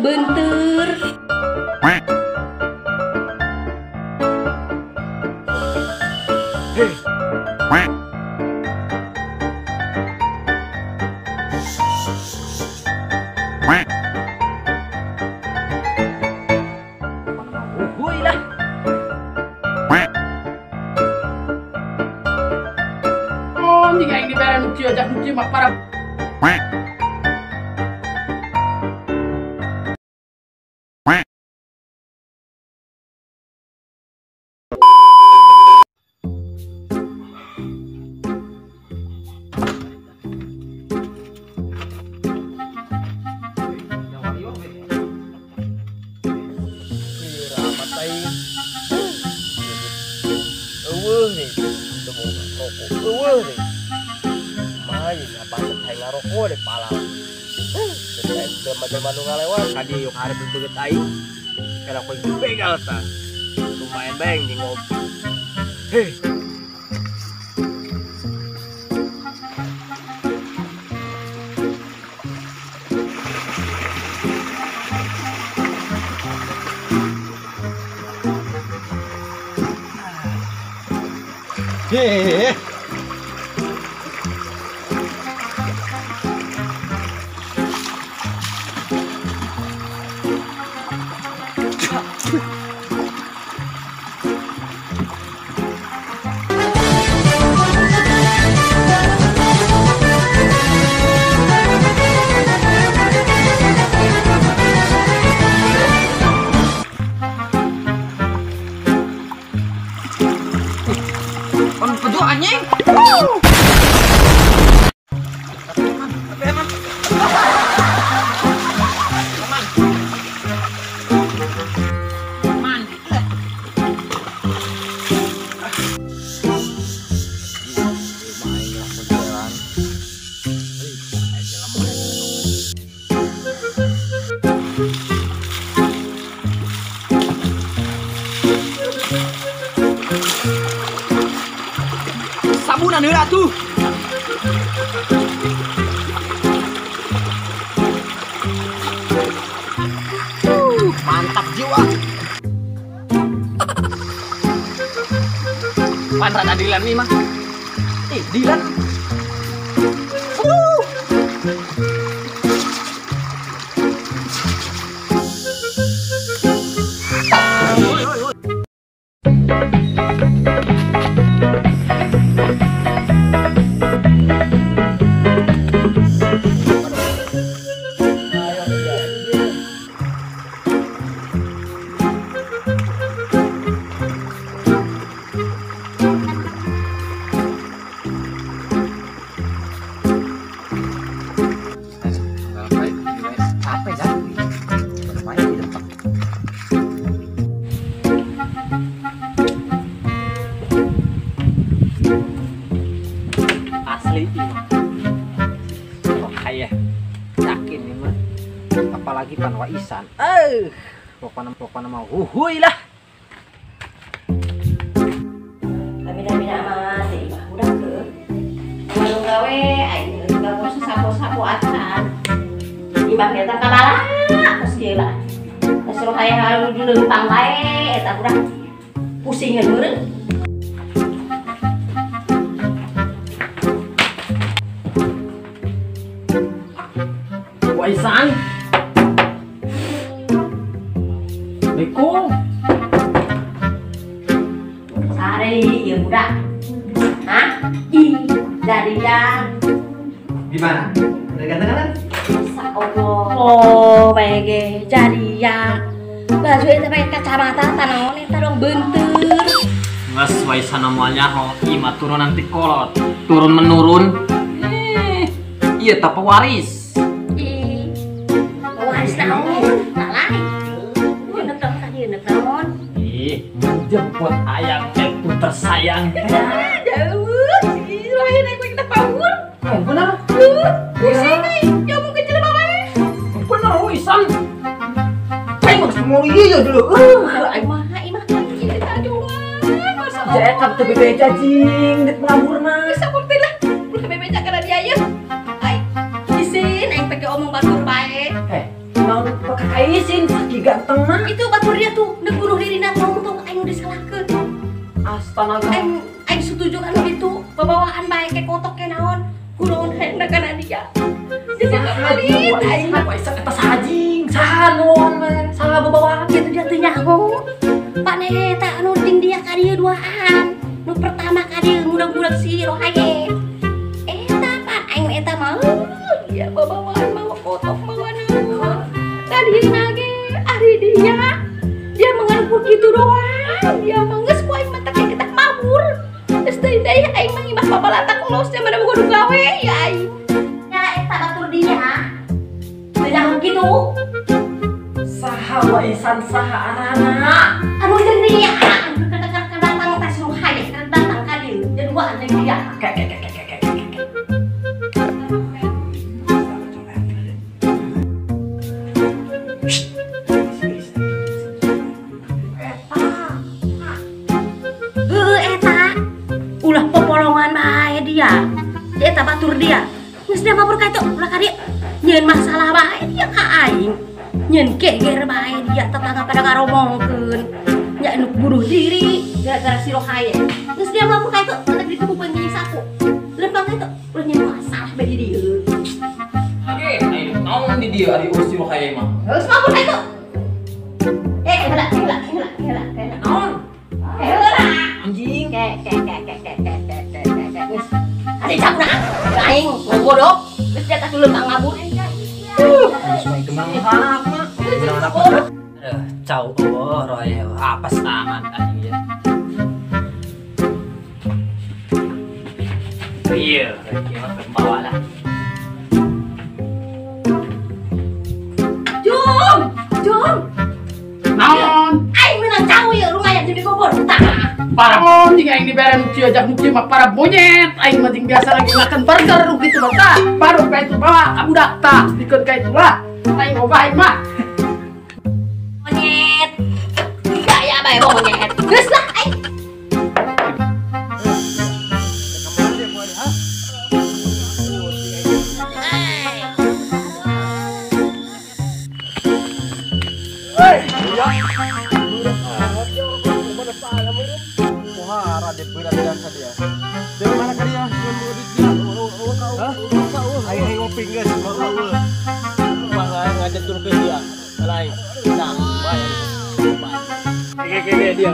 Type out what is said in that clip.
dong bentur. Begal ta. Lumayan beng di ngopi. Hei. Hei. Sabunan heula tuh. Mantap jiwa. Pan rada Dilan nih mah. Dilan. Asli ini oh kaya yakin nih mah, apalagi pan waisan, pokoknya mau huhuy lah. Amina amat sih mah udah ke warung gawe aing gawe sapo-sapo acan imah eta kabala kos kieu lah suruh hayang leumpang wae eta udah pusing meureun. Waisan. Assalamualaikum. Sare ieu budak. Hah? Ih, jadian. Gimana? Udah ganteng kan? Allah. Oh, bege jadian. Baju eta pakai kacamata tanaon eta dong bentur. Geus waisan moal nyaho, ieu mah turunan ti kolot. Turun menurun. Ieu tah pewaris. Pewaris naon? Lalai. Ieu tah naon? Ih, menjemput ayang itu tersayang. Jauh, ih lain aku kita pawur. Bener. Pusing euy, nyomong ke jelema wae. Bener wisan. Aing mah semua ieu dulu. Aing mah imah ieu teh aduhan. Masa Allah. Teu bebeja jing, det mengamurna. Sampur teh lah. Ulah bebeja kana dia ieu. Aing isin aing pake omong batur bae. Heh, naon pake Aing isin saking gantengna. Itu batur dia tuh neuk bunuh dirina tong aing disalahkeun. Astanaga. Aing setuju kan gitu. Babawaan bae ke kotok ke naon. Kunaon hayang kana dia. Jadi kali aing mah eta sahajing, saha nuon saha babawaan kitu dia teu nyaho. Pane eta anu jeung dia ka dieu duaan. Nu pertama ka dieu ngudag-ngudag si Rohaye. Eta pan aing eta mah dia babawaan mawa kotok mawa naon. Tadi nage ari dia mengaruh gitu doang. Dia mah geus ku aing mah teh kita mabur. Geus teuing deui aing mah ngimah babalatak los nya mana boga gawe ya aing. Ya eta batur dia. Teu nyaho kitu. Saha waisan saha arana. Anu jeung dia anu keur datang teh si Rohaye keur datang ka dieu. Dia duaan jeung dia. Kek. Ulah popolongan bae dia. Dia eta batur dia. Geus dia mabur ka itu ulah ka dieu. Nyeun masalah bae dia ka aing. Nyeun geger bae dia tetangga pada ngaromongkeun. Nya nu bunuh diri gara-gara si Rohaye. Geus dia mabur ka itu tetep ditemukeun jeung sapu. Lempang ka itu ulah nyeun masalah bae di dieu. Oke, aing naon di dieu ari urus si Rohaye mah. Geus mabur ka itu. Heula. Naon? Heula. Anjing. Ke. Ada cabna. Aing bodoh. Geus dia teh lempang mabur. Geus kembang anak mah. Anak mah. Cau eueuh Rohaye apa amat anjing ya. Iya, kieu bawa lah. Jom. Naon? Aing menang cau ieu lumayan jadi gobor. Tah. Para mon jeung aing dibere nu kieu ajak nu kieu mah para monyet. Aing mah jeung biasa lagi makan burger nu kitu mah tah. Baru ka itu bawa ka budak tah, dikeun ka itu lah. Aing obah aing mah. Monyet. Gaya bae monyet. Geus lah aing. Dari mana ka dia? Hah? Aing ngopi geus, mah ngajak turun ke dia. Lain. Nah, bae. Oke, dia.